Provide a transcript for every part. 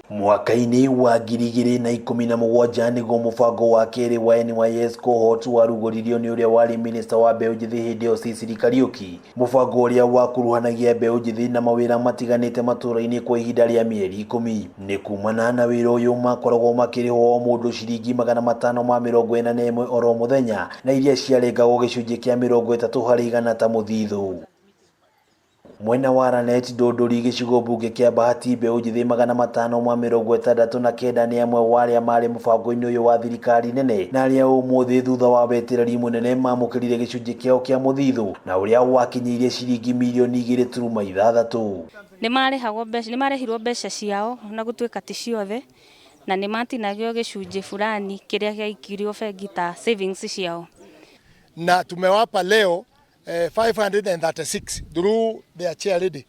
Mwaka-inĩ wa 2017 nĩguo mũbango wa kerĩ wa NYS Cohort warugũririo nĩ ũrĩa warĩ minista wa mbeũ njĩthĩ hĩndĩ ĩyo Sicily Kariũki. Mũbango ũrĩa wakuruhanagia mbeũ njĩthĩ na mawĩra matiganĩte matũũra-inĩ kwa ihinda rĩa mĩeri 10. Nĩ kumana na wĩra ũyũ makoragwo makĩrĩhwo o mũndũ ciringi 541 oro mũthenya, na iria ciarengagwo gĩcunjĩ kĩa 30% ta mũthithũ. Mwena wa Lanet Ndũndũri gĩcigo mbunge kĩa Bahati mbeũ njĩthĩ 569 nĩ amwe wa arĩa marĩ mũbango-inĩ ũyũ wa thirikari nene, na arĩa ũmũthĩ thutha wa wetereri mũnene mamũkĩrire gĩcunjĩ kĩao kĩa mũthithũ na ũrĩa wakinyĩirie ciringi mirioni 2.6. Nĩ marĩhagwo mbeca, nĩ marĩhirwo mbeca ciao na gũtuĩka ti ciothe, na nĩ matinagio gĩcunjĩ fulani kĩrĩa gĩaikirio bengi ta savings ciao. Na tumewapa leo 536 through their chair lady,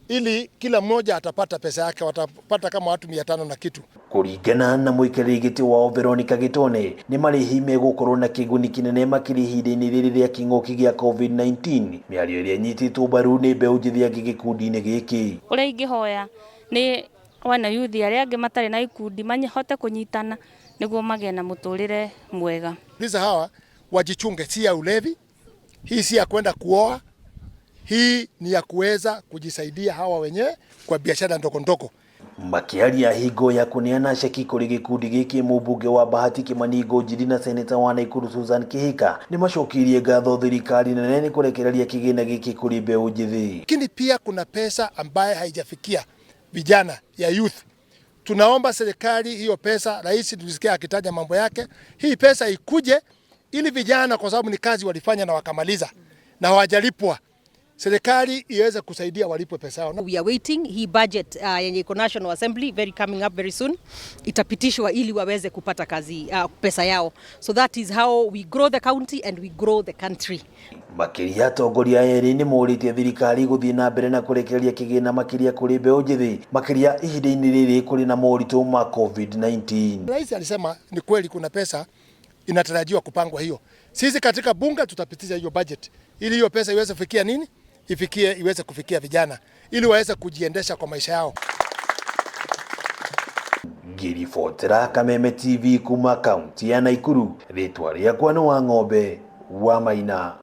ili kila mmoja atapata pesa yake, watapata kama watu 500 na kitu. Kũringana na mũikarĩri gĩtĩ wao Veronica Gĩtone, nĩ marĩhi megũkorwo na kĩguni kĩnene makĩria ihinda-inĩ rĩrĩ rĩa kĩng'ũki gĩa COVID-19, mĩario ĩrĩa ĩnyitĩtwo mbaru nĩ mbeũ njĩthĩ angĩ gĩkundi-inĩ gĩkĩ. Ũrĩa ingĩhoya nĩ wana youth arĩa angĩ matarĩ na ikundi mahote kũnyitana nĩguo magĩe na mũtũrĩre mwega. Sasa hawa wajichunge, si ya ulevi, hii si ya kwenda kuoa, hii ni ya kuweza kujisaidia hawa wenyewe kwa biashara ndogo ndogo. Makĩaria hingo ya kũneana ceki kũrĩ gĩkundi gĩkĩ, mũmbunge wa Bahati Kimani Ngunjiri na seneta wa Nakuru Susan Kihika nĩ macokeirie ngatho thirikari nene nĩ kũrekereria kĩgĩna gĩkĩ kũrĩ mbeũ njĩthĩ. Lakini pia kuna pesa ambaye haijafikia vijana ya youth. Tunaomba serikali hiyo pesa, rais tulisikia akitaja mambo yake, hii pesa ikuje ili vijana, kwa sababu ni kazi walifanya na wakamaliza na hawajalipwa, serikali iweze kusaidia walipwe pesa yao. We are waiting hii budget yenye iko National Assembly very coming up very soon itapitishwa ili waweze kupata kazi pesa yao. So that is how we grow the county and we grow the country. Makĩria atongoria erĩ nĩ morĩtie thirikari gũthiĩ na mbere na kũrekereria kĩgĩna makĩria kũrĩ mbeũ njĩthĩ, makĩria ihinda-inĩ rĩrĩ kũrĩ na moritũ ma COVID-19. Rais alisema ni kweli kuna pesa inatarajiwa kupangwa hiyo. Sisi katika bunge tutapitisha hiyo budget ili hiyo pesa iweze kufikia nini? Ifikie, iweze kufikia vijana ili waweze kujiendesha kwa maisha yao. Ngĩribotera Kameme TV kuma kaunti ya Nakuru, rĩtwa rĩakwa nĩ wa ng'ombe wa Maina.